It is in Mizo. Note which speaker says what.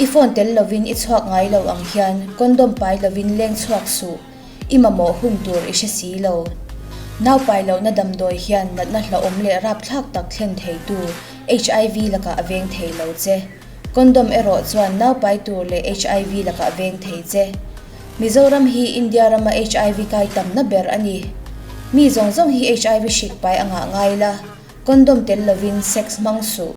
Speaker 1: I phone tel lovin i chhuak ngai lo ang hian condom pai lovin leng chhuak suh. I mamawh hun tur i hre si lo. Nau pai lohna damdawi hian natna hlauhawm leh rapthlak tak thlen theitu HIV lakah a veng thei lo che. Condom erawh chuan nau pai tur leh HIV lakah a veng thei che. Mizoram hi India rama HIV kai tamna ber a ni. Mi zawng zawng hi HIV hrik pai a ngah ngai la, condom tel lovin sex hmang suh.